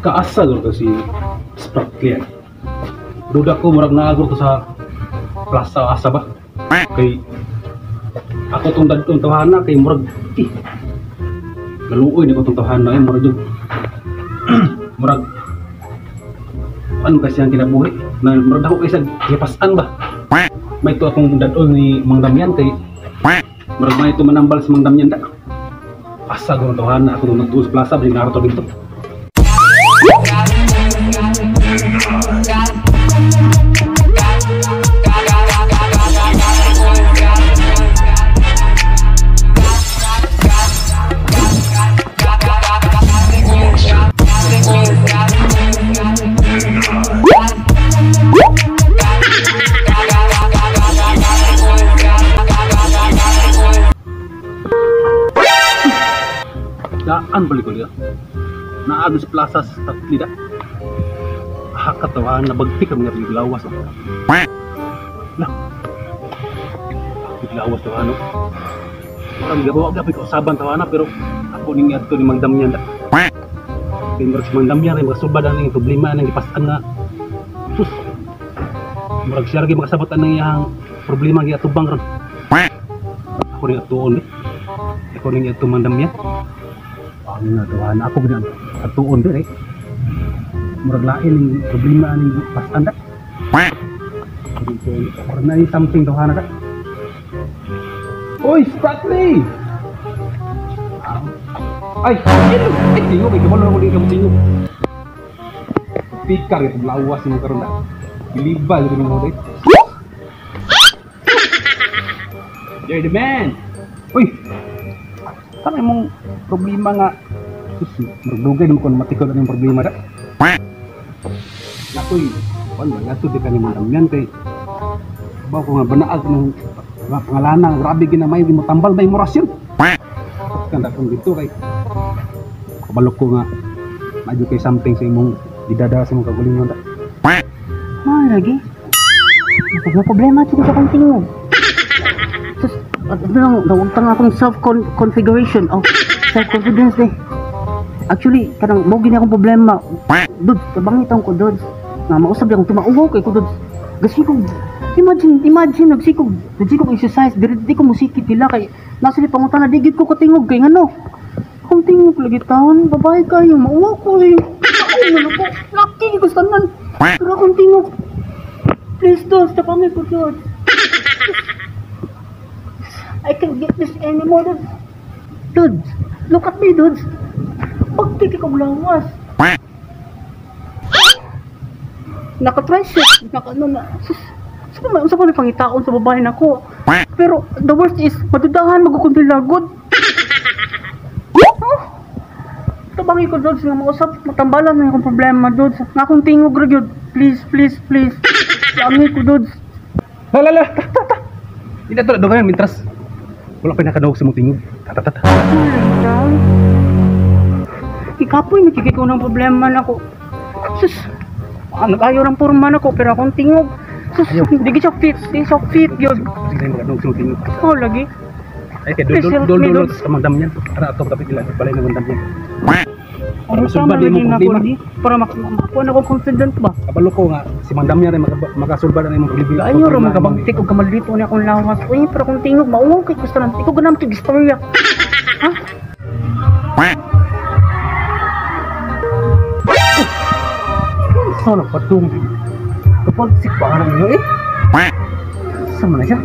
Kaasa gud si Spratly. Duda ko murag naagor to sa plaza asa ba? Kay ako tong dadtong tawhana kay murag maluoy ni ko tong tawhana eh, murag jud murag ano kasi ang kinabuhi na murag dako kay sa gipasan ba. May to akong dadon ni Mang Damian kay murag may ito manambal si Mang Damian da. Asa gud tawhana ako tong nagtuo sa plaza ba naroto dito. Daan balik ko liya. Naagos sa plaza sa Spratly da. Hakatawahan na bagti kami nga biglawas. Lah. Biglawas to ano. Parang gawa gabi ko usaban tawana pero ako ning adto ni Mang Damian da. Kay murag si Mang Damian ray makasubad ang problema nang gipas-an nga. Sus. Murag siya ra gyud makasabot ang iyang problema giatubang ron. Ako ning atuon di. Ako ning adto Mang Damian. Ang nga tawana ako gid atuon dire. Murag lain ning problema ning pasan da. Murag na something tawana da. Oy, Spratly! Ay, ay, tingog, ay, kabalo na ko din ka mo tingog. Pikar, ito, lawas yung karon da. Biliba, ito yung mga day. You're the man! Uy! Saan mong problema nga? Sus, magdugay naman kung matikol na yung problema da. Nakoy, ano ba, yato di ka ni Mang Damian kay ba ko nga banaag ng mga pangalana, grabe ginamay, di mo tambal ba yung morasyon? Kanda kong dito kay kabalok ko nga medyo kay something sa imong didada sa imong kagulingon da. Mao lagi. May problema jud sa akong tingog. Sus, ano nawag tang akong self-configuration oh, self-confidence eh. Actually, kanang mo gini akong problema. Dudes, tabangit ko dudes. Nga mausab akong tumauwaw kay ko dudes. Gasikog. Imagine nagsikog. Nagsikog exercise, diri di ko musikit nila kay nasa ni pangutana digid ko katingog kay ngano. Akong tingog lagi taon, babae kayo, mauwaw ko eh. Ano ko, laki ko tanan. Pero akong tingog. Please dudes, tabangit ko dudes. I can't get this anymore, dudes. Dudes, look at me, dudes. Pagtiki kong lawas. Naka-tricep, naka-ano na. Sus, sa pa pangitaon sa babae nako. Pero the worst is, madudahan magkukunti lagod. Huh? Tabangi ko, dudes, nga mausap, matambalan na akong problema, dudes. Nga akong tingog ra gyud. Please, please, please. Langi ko, dudes. La la la, ta ta ta. Ina to doon mintras. Wala pa nakadawag sa mong tingog. Ta ta ta. Ikapoy, nakikita ko ng problema nako. Sus, nag-ayaw ng porma nako, pero akong tingog. Sus, hindi siya fit, hindi siya fit yun. Sige na magdadawag sa mong tingog. Oh, lagi. Ay, kay dol dol dol sa Mang Damian. Ara ato kapit nila balay ng Mang Damian. Para masulbad imong problema. Para makuha na akong confident ba? Kabalo ko nga si Mang Damian ray makasulbad na imong problema. Ayaw ra magabagtik og kamalito ni akong lawas. Uy, pero akong tingog mauwaw kay gusto nang ikaw ganam kay istorya. Ha? Sana padung. Kapag sikbahan ninyo eh. Sa man na siya?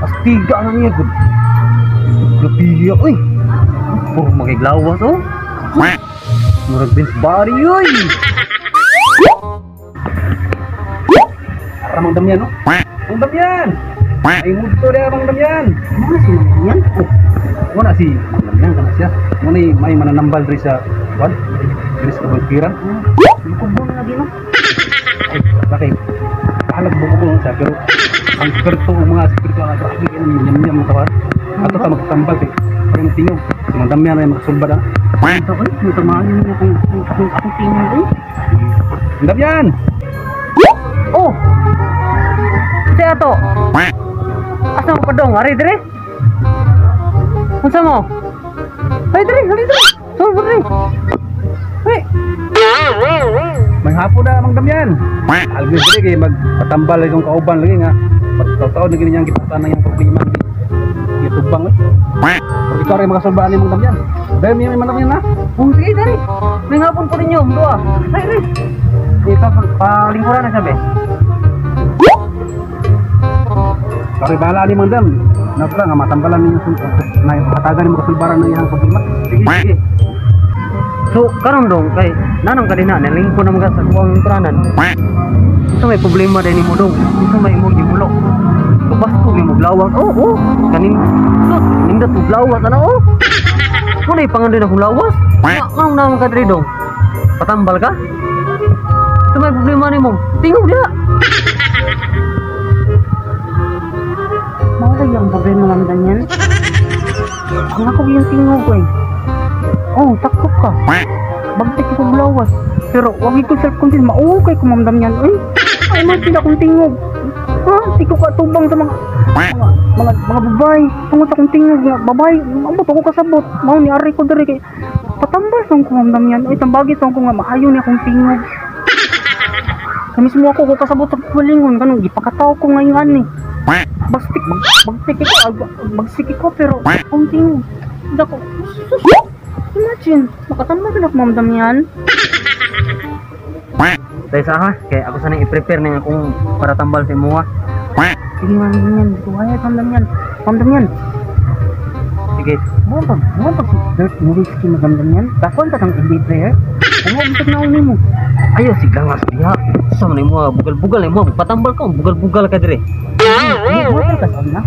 Astiga na niya gud. Grabiya oy. Puro makiglawas oh. Murag Vince Barry oy. Ara Mang Damian no? Mang Damian. Ay mudto dia Mang Damian. Mana si Mang Damian? Oh. Wala si Mang Damian kana siya. Muna may mananambal diri sa kwan. Diri sa kabangkiran. Kubon lagi no. Ay, bakit? Halag buko siya pero ang spirito mga spirito ang grabe kay nyam-nyam ang tawar. Ato ta magtambal kay parang tingog. Si Mang Damian ay makasulbad ah. Ito ko, matamaan niya akong tingog eh. Mang Damian! Oh! Siya ato! Asa mo pa dong? Ari dire? Unsa mo? Ari dire! Ari dire! Sorry, sorry! Hey! May hapon na Mang Damian. Algis diri kay magpatambal lagi kong kauban lagi nga. Pagtaon na gini niyang gipatan na iyang problema gitubang eh. Pero ikaw rin makasulbaan ni Mang Damian. Dahil may Mang Damian na. Oh, sige dali. May hapon po ninyo, duha. Ay, ay. Di pa palingkuran na sabi. Kari bahala ni Mang Dam. Napra nga matambalan ninyo na hatagan ni makasulbaran ng iyang problema. Sige, sige. So, karon dong kay nanong ka din na nalingko na mga sa kuwang lingkuranan. Ito may problema din nimo dong. Ito may imong gibulok. Kabasko ni mo glawat. Oh, oh. Kanin sus, nindot mo glawat ana oh. Wala pangandoy na kong lawas. Nganong naman ka diri dong? Patambal ka? Ito may problema nimo. Tingog diha. Mao lagi ang problema lang ganyan. Ang ako yung tingog eh. Oh, sakto ka. Bagtik ko lawas. Pero wag ko self-confidence, maukay ko Ma'am Damian. Uy, ay man sila akong tingog. Ha, di ko katubang sa mga babae. Tungod sa akong tingog nga babae, ambot ako kasabot. Mao ni ari ko diri kay patambal sa ko Ma'am Damian. Uy, tambagi sa ko nga maayo ni akong tingog. Sa mismo ako ko kasabot sa palingon kanong gipakataw ko ngayon ani. Bagsik bagtik ko, bagsik ko pero akong tingog. Dako. Imagine, makatambal na ako Ma'am Damian. Dahil sa ha, kaya ako sana i-prepare na akong para tambal sa imuha. Sige Ma'am Damian, tuwaya Ma'am Damian. Ma'am Damian. Sige, buwan pag si Dirk Nowitzki Ma'am Damian. Kakuan ka ng NBA player. Ano ang tagnaon nimo? Ayaw, sige lang nga diha. Sa man imuha, bugal-bugal na imuha. Patambal ka, bugal-bugal ka dire. Bugal ka sa una.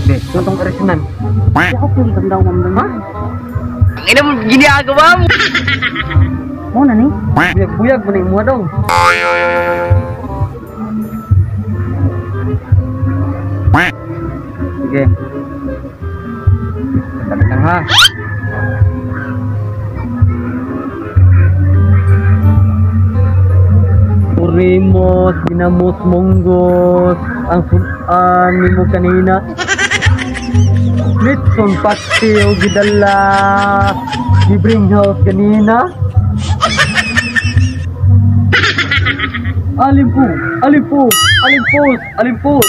Be, itong karesinan. Ako pili kang daw Ma'am Damian. Ang ina mo, ginagawa mo! Mo na ni? Buyag-buyag mo na imuha dong. Sige. Dali lang ha. Urimos, ginamos, munggos, ang sudan nimo kanina. Litson pati o gidala, gibring house kanina. Alimpu, alimpu, alimpus, alimpus.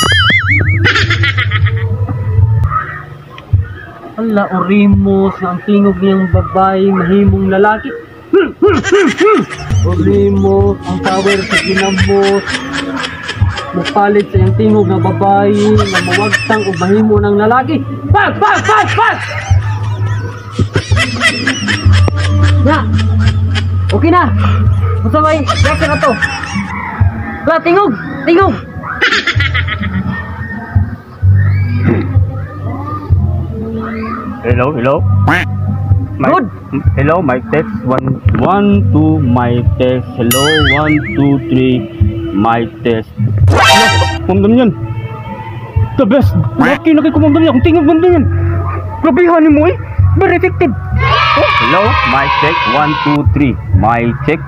Ala, orimos, ang tingog niyang babae, mahimong lalaki. Orimos, ang power sa ginamos. Mupalit sa iyang tingog nga babae, na mawagtang o mahimo ng lalaki. Pag, pag, pag, pag! Na! Okay na! Basta may reaction na to. La, tingog! Tingog! Hello, hello. Good. Hello, mic test. 1, 1, 2, mic test. Hello, 1, 2, 3, mic test. Ma'am Damian, the best. Lucky na kay ko Ma'am Damian. Akong tingog Ma'am Damian. Grabehan nimo eh. Very effective. Oh. Hello, mic check. 1, 2, 3, mic check.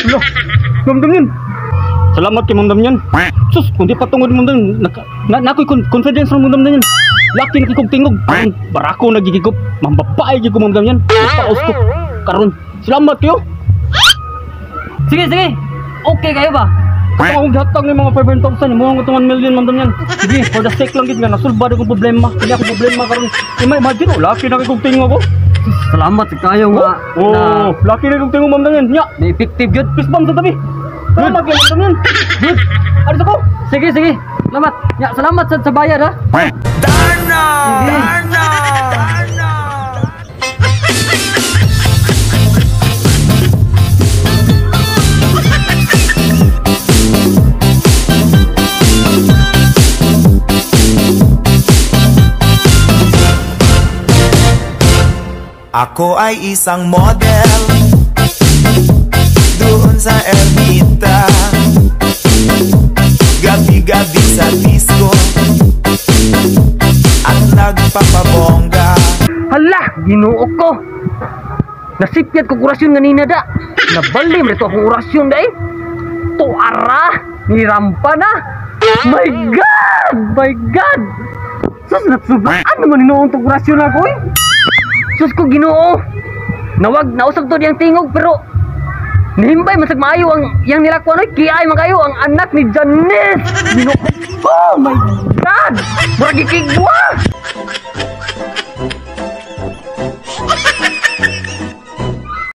Hello, Ma'am Damian. Salamat kay Ma'am Damian. Sus, kung di patungod Ma'am Damian, na ako'y confidence ng Ma'am Damian. Laki na kong tingog. Karon barako nagigigop. Mambabae gyud ko Ma'am Damian. Paos ko karon. Salamat kayo. Sige, sige. Okay kayo ba? Ako akong gihatag ni mga 500,000, mo ang 1 million Ma'am Damian. Sige, for the sake lang gid nga nasulba akong problema. Kaya akong problema karon. Imagine oh, laki na kong tingog ko. Salamat sa kayo nga. Oh, laki na kong tingog Ma'am Damian. Nya, na effective gyud. Peace bomb sa tabi. Salamat kayo Ma'am Damian. Good. Alis ako. Sige, sige. Salamat. Ya, salamat sa bayad ha. Darna! Darna! Darna! Ako ay isang model doon sa Ermita. Gabi-gabi sa disco at nagpapabongga. Hala, Ginoo ko. Nasipyat ko orasyon nganina da. Nabalim rito akong orasyon da eh. Tuara, nirampa na. My God, my God. Sus, nasubaan naman inoong tong orasyon ako eh. Sus ko Ginoo. Nawag, nausap to diyang tingog pero Nihimbay man sag maayo ang yang nilakwan oy, kiay man kayo ang anak ni Janice. Ginoo. Oh my God! Murag gikigwa.